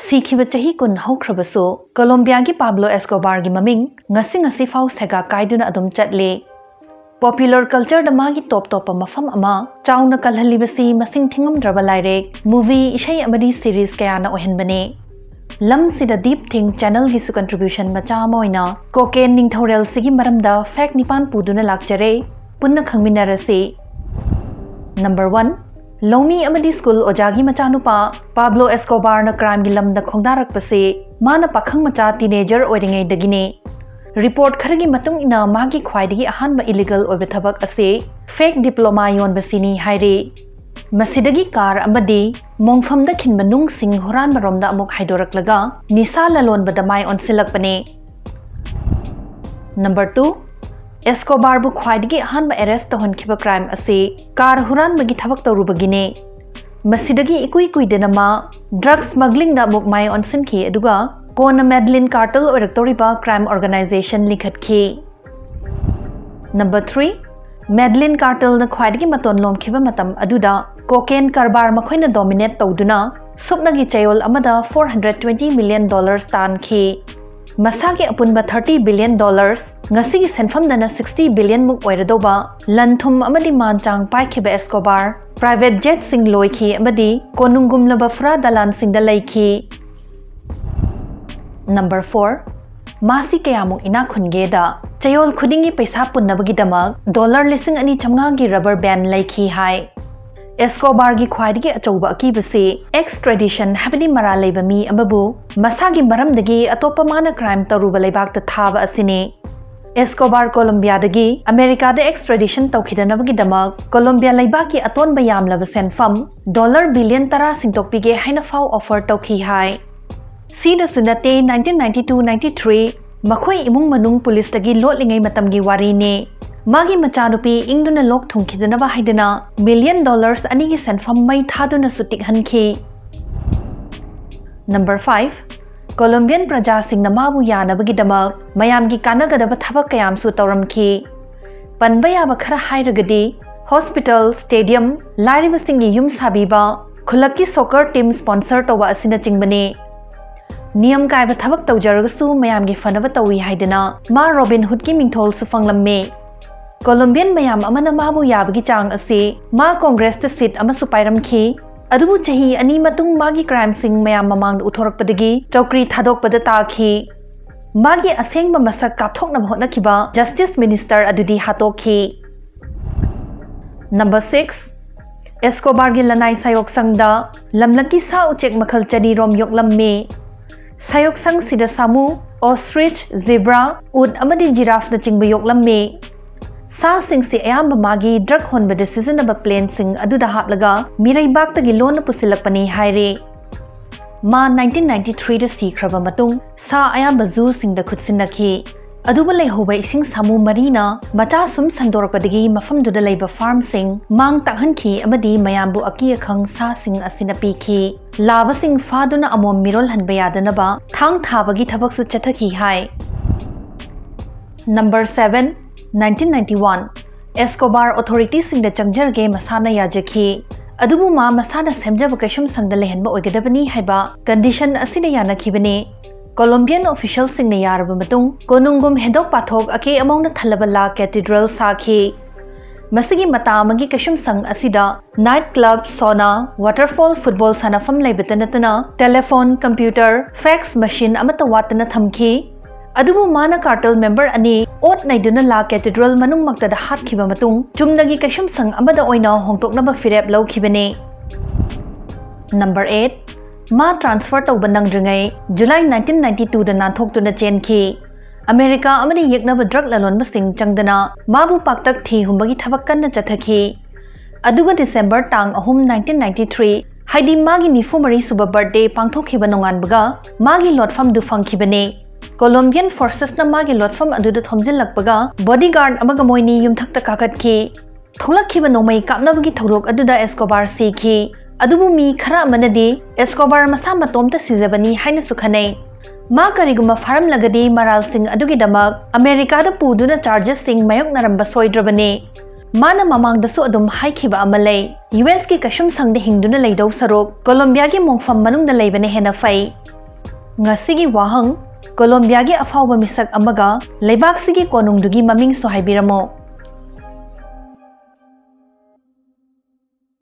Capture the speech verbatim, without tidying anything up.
ꯁꯤꯈꯤꯕ ꯆꯍꯤ ꯀꯨꯟ ꯍꯧꯈ꯭ꯔꯕꯁꯨ, ꯀꯣꯂꯣꯝꯕꯤꯌꯥꯒꯤ ꯄꯥꯕ꯭ꯂꯣ ꯑꯦꯁꯀꯣꯕꯥꯔꯒꯤ ꯃꯃꯤꯡ ꯉꯁꯤ ꯉꯁꯤꯐꯥꯎ ꯁꯦꯒꯥ ꯀꯥꯏꯗꯨꯅ ꯑꯗꯨꯝ ꯆꯠꯂꯤ꯫ ꯄꯣꯄꯨꯂꯔ ꯀꯜꯆꯔꯗ ꯃꯥꯒꯤ ꯇꯣꯞ ꯇꯣꯞꯄ ꯃꯐꯝ ꯑꯃ ꯆꯥꯎꯅ ꯀꯜꯍꯜꯂꯤꯕꯁꯤ ꯃꯁꯤꯡ ꯊꯤꯉꯝꯗ꯭ꯔꯕ ꯂꯥꯏꯔꯤꯛ, ꯃꯨꯚꯤ, ꯏꯁꯩ ꯑꯃꯗꯤ ꯁꯤꯔꯤꯁ ꯀꯌꯥꯅ ꯑꯣꯏꯍꯟꯕꯅꯤ꯫ ꯂꯝꯁꯤꯗ ꯗꯤꯞ ꯊꯤꯡ ꯆꯦꯅꯦꯜꯒꯤꯁꯨ ꯀꯟꯇ꯭ꯔꯤꯕ꯭ꯌꯨꯁꯟ ꯃꯆꯥ ꯑꯃ ꯑꯣꯏꯅ ꯀꯣꯀꯦꯟ ꯅꯤꯡꯊꯧꯔꯦꯜꯁꯤꯒꯤ ꯃꯔꯝꯗ ꯐꯦꯛ ꯅꯤꯄꯥꯟ ꯄꯨꯗꯨꯅ ꯂꯥꯛꯆꯔꯦ꯫ ꯄꯨꯟꯅ ꯈꯪꯃꯤꯟꯅꯔꯁꯤ꯫ ꯅꯝꯕꯔ ꯋꯥꯟ, ꯂꯧꯃꯤ ꯑꯃꯗꯤ ꯁ꯭ꯀꯨꯜ ꯑꯣꯖꯥꯒꯤ ꯃꯆꯥꯅꯨꯄꯥ ꯄꯥꯕ꯭ꯂꯣ ꯑꯦꯁꯀꯣꯕꯥꯔꯅ ꯀ꯭ꯔꯥꯏꯝꯒꯤ ꯂꯝꯗ ꯈꯣꯡꯗꯥꯔꯛꯄꯁꯤ ꯃꯥꯅ ꯄꯥꯈꯪ ꯃꯆꯥ, ꯇꯤꯅꯦꯖꯔ ꯑꯣꯏꯔꯤꯉꯩꯗꯒꯤꯅꯤ꯫ ꯔꯤꯄꯣꯔꯠ ꯈꯔꯒꯤ ꯃꯇꯨꯡ ꯏꯟꯅ, ꯃꯥꯒꯤ ꯈ꯭ꯋꯥꯏꯗꯒꯤ ꯑꯍꯥꯟꯕ ꯏꯂꯤꯒꯜ ꯑꯣꯏꯕ ꯊꯕꯛ ꯑꯁꯤ ꯐꯦꯛ ꯗꯤꯄ꯭ꯂꯣꯃꯥ ꯌꯣꯟꯕꯁꯤꯅꯤ ꯍꯥꯏꯔꯤ꯫ ꯃꯁꯤꯗꯒꯤ ꯀꯥꯔ ꯑꯃꯗꯤ ꯃꯣꯡꯐꯝꯗ ꯈꯤꯟꯕ ꯅꯨꯡꯁꯤꯡ ꯍꯨꯔꯥꯟꯕꯔꯣꯝꯗ ꯑꯃꯨꯛ ꯍꯥꯏꯗꯣꯔꯛꯂꯒ ꯅꯤꯁꯥ ꯂꯂꯣꯟꯕꯗ ꯃꯥꯏ ꯑꯣꯟꯁꯤꯜꯂꯛꯄꯅꯤ꯫ ꯅꯝꯕꯔ ꯇꯨ, ꯑꯦꯁꯀꯣꯕꯥꯔꯕꯨ ꯈ꯭ꯋꯥꯏꯗꯒꯤ ꯑꯍꯥꯟꯕ ꯑꯦꯔꯦꯁ ꯇꯧꯍꯟꯈꯤꯕ ꯀ꯭ꯔꯥꯏꯝ ꯑꯁꯤ ꯀꯥꯔ ꯍꯨꯔꯥꯟꯕꯒꯤ ꯊꯕꯛ ꯇꯧꯔꯨꯕꯒꯤꯅꯤ꯫ ꯃꯁꯤꯗꯒꯤ ꯏꯀꯨꯏ ꯀꯨꯏꯗꯅ ꯃꯥ ꯗ꯭ꯔꯒ ꯁ꯭ꯃꯒ꯭ꯂꯤꯡꯗ ꯑꯃꯨꯛ ꯃꯥꯏ ꯑꯣꯟꯁꯤꯟꯈꯤ, ꯑꯗꯨꯒ ꯀꯣꯟꯅ ꯃꯦꯗꯂꯤꯟ ꯀꯥꯔꯇꯦꯜ ꯑꯣꯏꯔꯛꯇꯧꯔꯤꯕ ꯀ꯭ꯔꯥꯏꯝ ꯑꯣꯔꯒꯅꯥꯏꯖꯦꯁꯟ ꯂꯤꯡꯈꯠꯈꯤ꯫ ꯅꯝꯕꯔ ꯊ꯭ꯔꯤ, ꯃꯦꯗꯂꯤꯟ ꯀꯥꯔꯇꯦꯜꯅ ꯈ꯭ꯋꯥꯏꯗꯒꯤ ꯃꯇꯣꯟ ꯂꯣꯝꯈꯤꯕ ꯃꯇꯝ ꯑꯗꯨꯗ ꯀꯣꯀꯦꯟ ꯀꯔꯕꯥꯔ ꯃꯈꯣꯏꯅ ꯗꯣꯃꯤꯅꯦꯠ ꯇꯧꯗꯨꯅ ꯁꯨꯞꯅꯒꯤ ꯆꯌꯣꯜ ꯑꯃꯗ four hundred twenty million dollars ꯇꯥꯟꯈꯤ꯫ ꯃꯁꯥꯒꯤ ꯑꯄꯨꯟꯕ thirty billion dollars, ꯉꯁꯤꯒꯤ ꯁꯦꯟꯐꯝꯗꯅ sixty billion ꯃꯨꯛ ꯑꯣꯏꯔꯗꯧꯕ ꯂꯟ ꯊꯨꯝ ꯑꯃꯗꯤ ꯃꯥꯟ ꯆꯥꯡ ꯄꯥꯏꯈꯤꯕ ꯑꯦꯁꯀꯣꯕꯥꯔ, ꯄ꯭ꯔꯥꯏꯚꯦꯠ ꯖꯦꯠꯁꯤꯡ ꯂꯣꯏꯈꯤ ꯑꯃꯗꯤ ꯀꯣꯅꯨꯡꯒꯨꯝꯂꯕ ꯐꯨꯔꯥ ꯗꯂꯥꯟꯁꯤꯡꯗ ꯂꯩꯈꯤ꯫ ꯅꯝꯕꯔ ꯐꯣꯔ, ꯃꯥꯁꯤ ꯀꯌꯥꯃꯨꯛ ꯏꯅꯥꯛ ꯈꯨꯟꯒꯦꯗ, ꯆꯌꯣꯜ ꯈꯨꯗꯤꯡꯒꯤ ꯄꯩꯁꯥ ꯄꯨꯟꯅꯕꯒꯤꯗꯃꯛ ꯗꯣꯂꯔ ꯂꯤꯁꯤꯡ ꯑꯅꯤ ꯆꯥꯝꯃꯉꯥꯒꯤ ꯔꯕꯔ ꯕꯦꯟ ꯂꯩꯈꯤ ꯍꯥꯏ꯫ ꯑꯦꯁꯀꯣꯕꯥꯔꯒꯤ ꯈ꯭ꯋꯥꯏꯗꯒꯤ ꯑꯆꯧꯕ ꯑꯀꯤꯕꯁꯤ ꯑꯦꯛꯁ ꯇ꯭ꯔꯦꯗꯤꯁꯟ, ꯍꯥꯏꯕꯗꯤ ꯃꯔꯥꯜ ꯂꯩꯕ ꯃꯤ ꯑꯃꯕꯨ ꯃꯁꯥꯒꯤ ꯃꯔꯝꯗꯒꯤ ꯑꯇꯣꯞꯄ ꯃꯥꯅ ꯀ꯭ꯔꯥꯏꯝ ꯇꯧꯔꯨꯕ ꯂꯩꯕꯥꯛꯇ ꯊꯥꯕ ꯑꯁꯤꯅꯤ꯫ ꯑꯦꯁꯀꯣꯕꯥꯔ ꯀꯣꯂꯝꯕꯤꯌꯥꯗꯒꯤ ꯑꯃꯦꯔꯤꯀꯥꯗ ꯑꯦꯛꯁ ꯇ꯭ꯔꯦꯗꯤꯁꯟ ꯇꯧꯈꯤꯗꯅꯕꯒꯤꯗꯃꯛ ꯀꯣꯂꯝꯕꯤꯌꯥ ꯂꯩꯕꯥꯛꯀꯤ ꯑꯇꯣꯟꯕ ꯌꯥꯝꯂꯕ ꯁꯦꯟꯐꯝ ꯗꯣꯂꯔ ꯕꯤꯂꯤꯌꯟ ꯇꯔꯥ ꯁꯤꯡꯗꯣꯛꯄꯤꯒꯦ ꯍꯥꯏꯅ ꯐꯥꯎ ꯑꯣꯐꯔ ꯇꯧꯈꯤ ꯍꯥꯏ꯫ ꯁꯤꯗꯁꯨ ꯅꯠꯇꯦ, nineteen ninety two ninety three ꯃꯈꯣꯏ ꯏꯃꯨꯡ ꯃꯅꯨꯡ ꯄꯨꯂꯤꯁꯇꯒꯤ ꯂꯣꯠꯂꯤꯉꯩ ꯃꯇꯝꯒꯤ ꯋꯥꯔꯤꯅꯤ꯫ ꯃꯥꯒꯤ ꯃꯆꯥꯅꯨꯄꯤ ꯏꯪꯗꯨꯅ ꯂꯣꯛ ꯊꯨꯡꯈꯤꯗꯅꯕ ꯍꯥꯏꯗꯨꯅ ꯃꯤꯂꯤꯌꯟ ꯗꯣꯂꯔꯁ ꯑꯅꯤꯒꯤ ꯁꯦꯟꯐꯝ ꯃꯩ ꯊꯥꯗꯨꯅꯁꯨ ꯇꯤꯛꯍꯟꯈꯤ꯫ ꯅꯝꯕꯔ ꯐꯥꯏꯚ, ꯀꯣꯂꯝꯕꯤꯌꯟ ꯄ꯭ꯔꯖꯥꯁꯤꯡꯅ ꯃꯥꯕꯨ ꯌꯥꯅꯕꯒꯤꯗꯃꯛ ꯃꯌꯥꯝꯒꯤ ꯀꯥꯟꯅꯒꯗꯕ ꯊꯕꯛ ꯀꯌꯥꯝꯁꯨ ꯇꯧꯔꯝꯈꯤ꯫ ꯄꯟꯕ ꯌꯥꯕ ꯈꯔ ꯍꯥꯏꯔꯒꯗꯤ, ꯍꯣꯁꯄꯤꯇꯥꯜ, ꯁ꯭ꯇꯦꯗꯤꯌꯝ, ꯂꯥꯏꯔꯕꯁꯤꯡꯒꯤ ꯌꯨꯝ ꯁꯥꯕꯤꯕ, ꯈꯨꯜꯂꯛꯀꯤ ꯁꯣꯀꯔ ꯇꯤꯝ ꯁ꯭ꯄꯣꯟꯁꯔ ꯇꯧꯕ ꯑꯁꯤꯅꯆꯤꯡꯕꯅꯤ꯫ ꯅꯤꯌꯝ ꯀꯥꯏꯕ ꯊꯕꯛ ꯇꯧꯖꯔꯒꯁꯨ ꯃꯌꯥꯝꯒꯤ ꯐꯅꯕ ꯇꯧꯏ ꯍꯥꯏꯗꯅ ꯃꯥ ꯔꯣꯕꯤꯟ ꯍꯨꯗꯀꯤ ꯃꯤꯡꯊꯣꯜꯁꯨ ꯐꯪꯂꯝꯃꯤ꯫ ꯀꯣꯂꯣꯝꯕꯤꯌꯟ ꯃꯌꯥꯝ ꯑꯃꯅ ꯃꯥꯕꯨ ꯌꯥꯕꯒꯤ ꯆꯥꯡ ꯑꯁꯤ ꯃꯥ ꯀꯣꯡꯒ꯭ꯔꯦꯁꯇ ꯁꯤꯠ ꯑꯃꯁꯨ ꯄꯥꯏꯔꯝꯈꯤ꯫ ꯑꯗꯨꯕꯨ ꯆꯍꯤ ꯑꯅꯤ ꯃꯇꯨꯡ ꯃꯥꯒꯤ ꯀ꯭ꯔꯥꯏꯝꯁꯤꯡ ꯃꯌꯥꯝ ꯃꯃꯥꯡꯗ ꯎꯊꯣꯔꯛꯄꯗꯒꯤ ꯆꯧꯀ꯭ꯔꯤ ꯊꯥꯗꯣꯛꯄꯗ ꯇꯥꯈꯤ꯫ ꯃꯥꯒꯤ ꯑꯁꯦꯡꯕ ꯃꯁꯛ ꯀꯥꯞꯊꯣꯛꯅꯕ ꯍꯣꯠꯅꯈꯤꯕ ꯖꯁꯇꯤꯁ ꯃꯤꯅꯤꯁꯇꯔ ꯑꯗꯨꯗꯤ ꯍꯥꯠꯇꯣꯛꯈꯤ꯫ ꯅꯝꯕꯔ ꯁꯤꯛꯁ, ꯑꯦꯁꯀꯣꯕꯥꯔꯒꯤ ꯂꯅꯥꯏ ꯁꯥꯌꯣꯛꯁꯪꯗ ꯂꯝꯂꯛꯀꯤ ꯁꯥ ꯎꯆꯦꯛ ꯃꯈꯜ ꯆꯅꯤꯔꯣꯝ ꯌꯣꯛꯂꯝꯃꯤ꯫ ꯁꯥꯌꯣꯛꯁꯪꯁꯤꯗ ꯁꯥꯃꯨ, ostrich, zebra, ꯎꯠ ꯑꯃꯗꯤ ꯖꯤꯔꯥꯐꯅꯆꯤꯡꯕ ꯌꯣꯛꯂꯝꯃꯤ꯫ ꯁꯥꯁꯤꯡꯁꯤ ꯑꯌꯥꯝꯕ ꯃꯥꯒꯤ ꯗ꯭ꯔꯒ ꯍꯣꯟꯕꯗ ꯁꯤꯖꯤꯟꯅꯕ ꯄ꯭ꯂꯦꯟꯁꯤꯡ ꯑꯗꯨꯗ ꯍꯥꯞꯂꯒ ꯃꯤꯔꯩꯕꯥꯛꯇꯒꯤ ꯂꯣꯟꯅ ꯄꯨꯁꯤꯜꯂꯛꯄꯅꯤ ꯍꯥꯏꯔꯤ꯫ ꯃꯥ ꯅꯥꯏꯟꯇꯤꯟ ꯅꯥꯏꯟꯇꯤ ꯊ꯭ꯔꯤꯗ ꯁꯤꯈ꯭ꯔꯕ ꯃꯇꯨꯡ ꯁꯥ ꯑꯌꯥꯝꯕ ꯖꯨꯁꯤꯡꯗ ꯈꯨꯠꯁꯤꯟꯅꯈꯤ꯫ ꯑꯗꯨꯕꯨ ꯂꯩꯍꯧꯕ ꯏꯁꯤꯡ ꯁꯥꯃꯨ ꯃꯔꯤꯅ ꯃꯆꯥ ꯁꯨꯝ ꯁꯟꯗꯣꯔꯛꯄꯗꯒꯤ ꯃꯐꯝꯗꯨꯗ ꯂꯩꯕ ꯐꯥꯔꯝꯁꯤꯡ ꯃꯥꯡ ꯇꯥꯛꯍꯟꯈꯤ ꯑꯃꯗꯤ ꯃꯌꯥꯝꯕꯨ ꯑꯀꯤ ꯑꯈꯪ ꯁꯥꯁꯤꯡ ꯑꯁꯤꯅ ꯄꯤꯈꯤ꯫ ꯂꯥꯕꯁꯤꯡ ꯐꯥꯗꯨꯅ ꯑꯃꯣꯝ ꯃꯤꯔꯣꯜꯍꯟꯕ ꯌꯥꯗꯅꯕ ꯊꯥꯡ ꯊꯥꯕꯒꯤ ꯊꯕꯛꯁꯨ ꯆꯠꯊꯈꯤ ꯍꯥꯏ꯫ Number seven, nineteen ninety one, Escobar ꯑꯣꯊꯣꯔꯤꯇꯤꯁꯤꯡꯗ ꯆꯪꯖꯔꯒꯦ ꯃꯁꯥꯅ ꯌꯥꯖꯈꯤ꯫ ꯑꯗꯨꯕꯨ ꯃꯥ ꯃꯁꯥꯅ ꯁꯦꯝꯖꯕ ꯀꯩꯁꯨꯝꯁꯪꯗ ꯂꯩꯍꯟꯕ ꯑꯣꯏꯒꯗꯕꯅꯤ ꯍꯥꯏꯕ ꯀꯟꯗꯤꯁꯟ ꯑꯁꯤꯗ ꯌꯥꯅꯈꯤꯕꯅꯤ꯫ ꯀꯣꯂꯣꯝꯕꯤꯌꯟ ꯑꯣꯐꯤꯁꯤꯌꯦꯜꯁꯤꯡꯅ ꯌꯥꯔꯕ ꯃꯇꯨꯡ ꯀꯣꯅꯨꯡꯒꯨꯝ ꯍꯦꯟꯗꯣꯛ ꯄꯥꯊꯣꯛ ꯑꯀꯦ ꯑꯃꯧꯅ ꯊꯜꯂꯕ ꯂꯥ ꯀꯦꯊꯤꯗ꯭ꯔꯦꯜ ꯁꯥꯈꯤ꯫ ꯃꯁꯤꯒꯤ ꯃꯇꯥ ꯑꯃꯒꯤ ꯀꯩꯁꯨꯝꯁꯪ ꯑꯁꯤꯗ night club, Sona, waterfall, football ꯁꯥꯟꯅꯐꯝ ꯂꯩꯕꯇ ꯅꯠꯇꯅ ꯇꯦꯂꯦꯐꯣꯟ, ꯀꯝꯄ꯭ꯌꯨꯇꯔ, ꯐꯦꯛꯁ ꯃꯦꯁꯤꯟ ꯑꯃꯠꯇ ꯋꯥꯠꯇꯅ ꯊꯝꯈꯤ꯫ ꯑꯗꯨꯕꯨ ꯃꯥꯅ ꯀꯥꯔꯇꯦꯜ ꯃꯦꯝꯕꯔ ꯑꯅꯤ ꯑꯣꯠ ꯅꯩꯗꯨꯅ ꯂꯥ ꯀꯦꯊꯤꯗ꯭ꯔꯦꯜ ꯃꯅꯨꯡꯃꯛꯇꯗ ꯍꯥꯠꯈꯤꯕ ꯃꯇꯨꯡ ꯆꯨꯝꯅꯒꯤ ꯀꯩꯁꯨꯝꯁꯪ ꯑꯃꯗ ꯑꯣꯏꯅ ꯍꯣꯡꯗꯣꯛꯅꯕ ꯐꯤꯔꯦꯞ ꯂꯧꯈꯤꯕꯅꯤ꯫ ꯅꯝꯕꯔ ꯑꯦꯠ, ꯃꯥ ꯇ꯭ꯔꯥꯟꯁꯐꯔ ꯇꯧꯕ ꯅꯪꯗ꯭ꯔꯤꯉꯩ ꯖꯨꯂꯥꯏ ꯅꯥꯏꯟꯇꯤꯟ ꯅꯥꯏꯟꯇꯤ ꯇꯨꯗ ꯅꯥꯟꯊꯣꯛꯇꯨꯅ ꯆꯦꯟꯈꯤ꯫ ꯑꯃꯦꯔꯤꯀꯥ ꯑꯃꯗꯤ ꯌꯦꯛꯅꯕ ꯗ꯭ꯔꯒ ꯂꯂꯣꯟꯕꯁꯤꯡ ꯆꯪꯗꯅ ꯃꯥꯕꯨ ꯄꯥꯛꯇꯛ ꯊꯤ ꯍꯨꯝꯕꯒꯤ ꯊꯕꯛ ꯀꯟꯅ ꯆꯠꯊꯈꯤ꯫ ꯑꯗꯨꯒ ꯗꯤꯁꯦꯝꯕꯔ ꯇꯥꯡ ꯑꯍꯨꯝ, ꯅꯥꯏꯟꯇꯤꯟ ꯅꯥꯏꯟꯇꯤ ꯊ꯭ꯔꯤ, ꯍꯥꯏꯗꯤ ꯃꯥꯒꯤ ꯅꯤꯐꯨ ꯃꯔꯤ ꯁꯨꯕ ꯕꯔꯊꯗꯦ ꯄꯥꯡꯊꯣꯛꯈꯤꯕ ꯅꯣꯡꯉꯥꯟꯕꯒ ꯃꯥꯒꯤ ꯂꯣꯠꯐꯝꯗꯨ ꯐꯪꯈꯤꯕꯅꯤ꯫ ꯀꯣꯂꯣꯝꯕꯤꯌꯟ ꯐꯣꯔꯁꯦꯁꯅ ꯃꯥꯒꯤ ꯂꯣꯠꯐꯝ ꯑꯗꯨꯗ ꯊꯣꯝꯖꯤꯜꯂꯛꯄꯒ ꯕꯣꯗꯤꯒꯥꯔꯗ ꯑꯃꯒ ꯃꯣꯏꯅꯤ ꯌꯨꯝꯊꯛꯇ ꯀꯥꯈꯠꯈꯤ꯫ ꯊꯣꯛꯂꯛꯈꯤꯕ ꯅꯣꯡꯃꯩ ꯀꯥꯞꯅꯕꯒꯤ ꯊꯧꯗꯣꯛ ꯑꯗꯨꯗ ꯑꯦꯁꯀꯣꯕꯥꯔ ꯁꯤꯈꯤ꯫ ꯑꯗꯨꯕꯨ ꯃꯤ ꯈꯔ ꯑꯃꯅꯗꯤ ꯑꯦꯁꯀꯣꯕꯥꯔ ꯃꯁꯥ ꯃꯇꯣꯝꯇ ꯁꯤꯖꯕꯅꯤ ꯍꯥꯏꯅꯁꯨ ꯈꯟꯅꯩ꯫ ꯃꯥ ꯀꯔꯤꯒꯨꯝꯕ ꯐꯥꯔꯝꯂꯒꯗꯤ ꯃꯔꯥꯜꯁꯤꯡ ꯑꯗꯨꯒꯤꯗꯃꯛ ꯑꯃꯦꯔꯤꯀꯥꯗ ꯄꯨꯗꯨꯅ ꯆꯥꯔꯖꯦꯁꯁꯤꯡ ꯃꯥꯌꯣꯛꯅꯔꯝꯕ ꯁꯣꯏꯗ꯭ꯔꯕꯅꯤ꯫ ꯃꯥꯅ ꯃꯃꯥꯡꯗꯁꯨ ꯑꯗꯨꯝ ꯍꯥꯏꯈꯤꯕ ꯑꯃ ꯂꯩ, "ꯌꯨ ꯑꯦꯁꯀꯤ ꯀꯩꯁꯨꯝꯁꯪꯗ ꯍꯤꯡꯗꯨꯅ ꯂꯩꯗꯧ ꯁꯔꯨꯛ ꯀꯣꯂꯣꯝꯕꯤꯌꯥꯒꯤ ꯃꯣꯡꯐꯝ ꯃꯅꯨꯡꯗ ꯂꯩꯕꯅ ꯍꯦꯟꯅ ꯐꯩ"꯫ ꯉꯁꯤꯒꯤ ꯋꯥꯍꯪ: ꯀꯣꯂꯣꯝꯕꯤꯌꯥꯒꯤ ꯑꯐꯥꯎꯕ ꯃꯤꯁꯛ ꯑꯃꯒ ꯂꯩꯕꯥꯛꯁꯤꯒꯤ ꯀꯣꯅꯨꯡꯗꯨꯒꯤ ꯃꯃꯤꯡꯁꯨ ꯍꯥꯏꯕꯤꯔꯝꯃꯨ꯫